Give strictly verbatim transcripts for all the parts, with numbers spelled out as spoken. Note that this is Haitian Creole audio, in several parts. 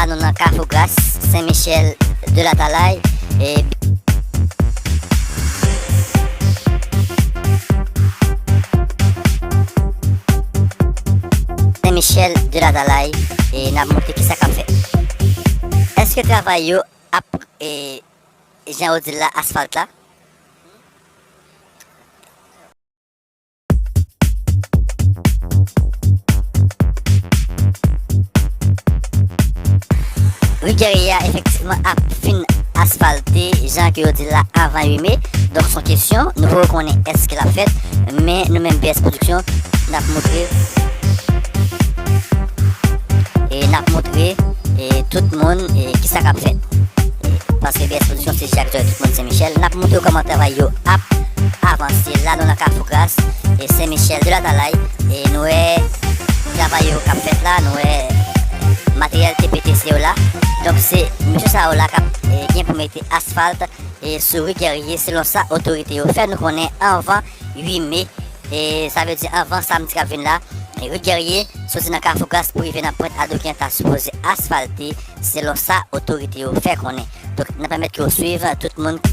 Nou nan Kafou Gras, Sen Michèl de Latalay, e Sen Michèl de Latalay, e n ap montre kisa k ap fèt. Èske travay yo ap, e, jan yo di l la, asfalt la? Ri Guerrier a efektivman ap fin asfalte, jan ke yo di l la, avan uit me. Donk, se yon kesyon, nou poko konnen èske l ap fèt, men nou menm B S Production, n ap montre, e n ap montre, e tout moun, e kisa k ap fèt. E, paske B S Production se chak jou tout moun Sen Michèl. N ap montre w kòman travay yo ap avanse. La, nou nan Kafou Gras, e Sen Michèl de Latalay, e nou wè travay yo k ap fèt la, nou wè materyèl T P T C yo la. Donk, se mesye sa yo la k ap, e, gen pou mete asfalt, e, sou ri Guerrier, selon sa otorite yo fè nou konnen avan uit me. E sa vle di avan samdi k ap vin la, e, ri Guerrier, soti nan Kafou Gras pou rive nan Pwent Adouken, ta sipoze asfalte, selon sa otorite yo fè konnen. Donk, n ap pèmèt ke w swiv tout moun.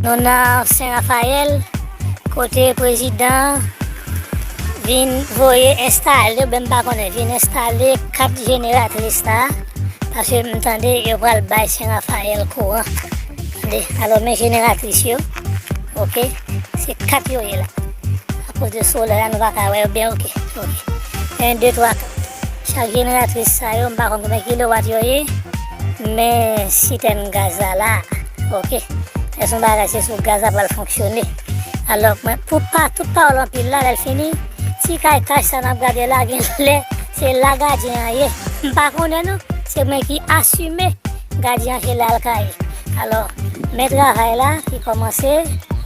Nou nan Sen Rafayèl, kote prezidan vin voye enstale, oubyen m pa konnen, vin enstale kat jeneratris la, paske m tande yo pral bay Sen Rafayèl kouran. Tande, alò men jeneratris yo, oke, se kat yo ye la. Akoz de solèy la, nou pa ka wè yo byen, oke, oke. En, de, twa, kat. Chak jeneratris sa yo, m pa konn konbyen kilowat yo ye, men sitèn gaz la la, oke. Lè se yon bagay, se sou gaz la pral fonksyone. Alò, mwen, pou pa, tout pawòl anpil la, lè l fini, ti kay tach sa n ap gade la, genlè, se la gadyen an ye. M pa konnen non, se mwen ki asime. Gadyen an se la l ka ye. Alò, men travay la ki kòmanse,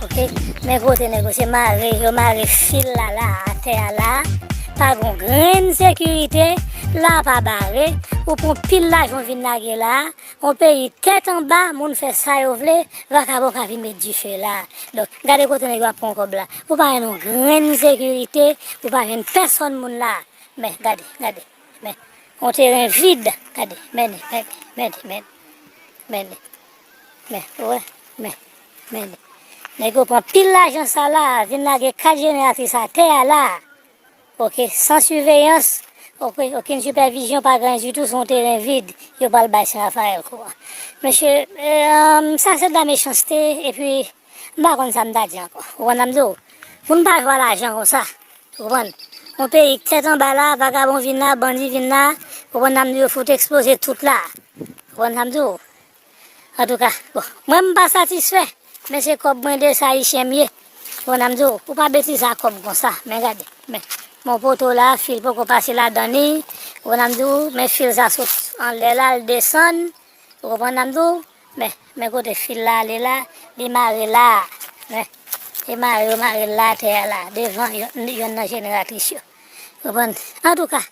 oke, men kote nèg yo se mare, yo mare fil la la, atè a la, pa gon grenn sekirite, la pa bare, ou pran pil lajan w vin lage la, yon peyi tèt anba, moun fè sa yo vle, vakabon ka vin met dife la. Donk, gade kote nèg yo ap pran kòb la. Ou pa jwenn yon grenn sekirite, ou pa jwenn pèsonn moun la. Men, gade, gade. Men, yon teren vid. Gade, men, men, men, men, men, men, ou wè, men, men. Nèg yo pran pil lajan sa la, vin lage kat jeneratris atè a la. Oke, san siveyans, oke, okenn sipèvizyon, pa gen anyen ditou, se yon teren vid, yo pral bay Sen Rafayèl kouran. Mesye, e, sa se de la mechanste, epi, m pa konn sa m ta di ankò. Ou konn sa m di w? Pou n pa jwe a lajan konsa. Ou konprann? Yon peyi k tèt anba la, vagabon vin la, bandi vin la, ou konprann sa m di w, yo fout eksploze tout la. Ou konprann sa m di w? Antouka, bon, mwen m pa satisfè, men se kòb mwen de sa Ayisyen m ye. Ou konprann sa m di w? Ou pa betize ak kòb konsa, men gade, men, men yon poto la, fil poko pase ladan li, ou konprann sa m di w, men fil sa sot anlè la, l desann, ou konprann sa m di w? Men, men kote fil la ale la, li mare la. Men, li mare, yo mare l la atè a la, devan yonn, yonn nan jeneratris yo. Konprann? Antouka,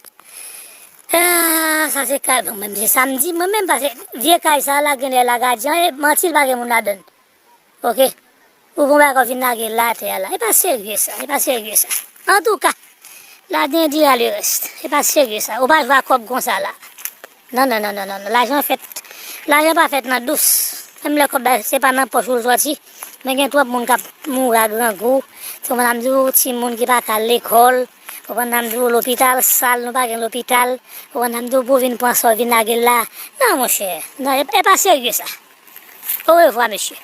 Ah, sa se kay, bon, menm se samdi, mwen menm, paske vye kay sa la, gen lè la gadyan, e manti, l pa gen moun ladan l. Oke? Ou gon bagay w vin lage la atè a la. E pa serye sa, e pa serye sa. Antouka, la gen dira le reste. E pa serye sa. Ou pa jwe a kòb konsa la. Non, non, non, non, non, non. Lajan fèt, lajan pa fèt nan dous. Menm lè kòb la, se pa nan pòch ou l sòti. Men gen twòp moun k ap mouri a grangou. Ou konprann sa m di w, timoun ki pa ka al lekòl. Ou konprann sa m di w, lopital sal, nou pa gen lopital. Ou konprann sa m di w, pou w vin pran sa w vin lage l la. Non, monchè. Non, e, e pa serye sa. Orevwa, mesye.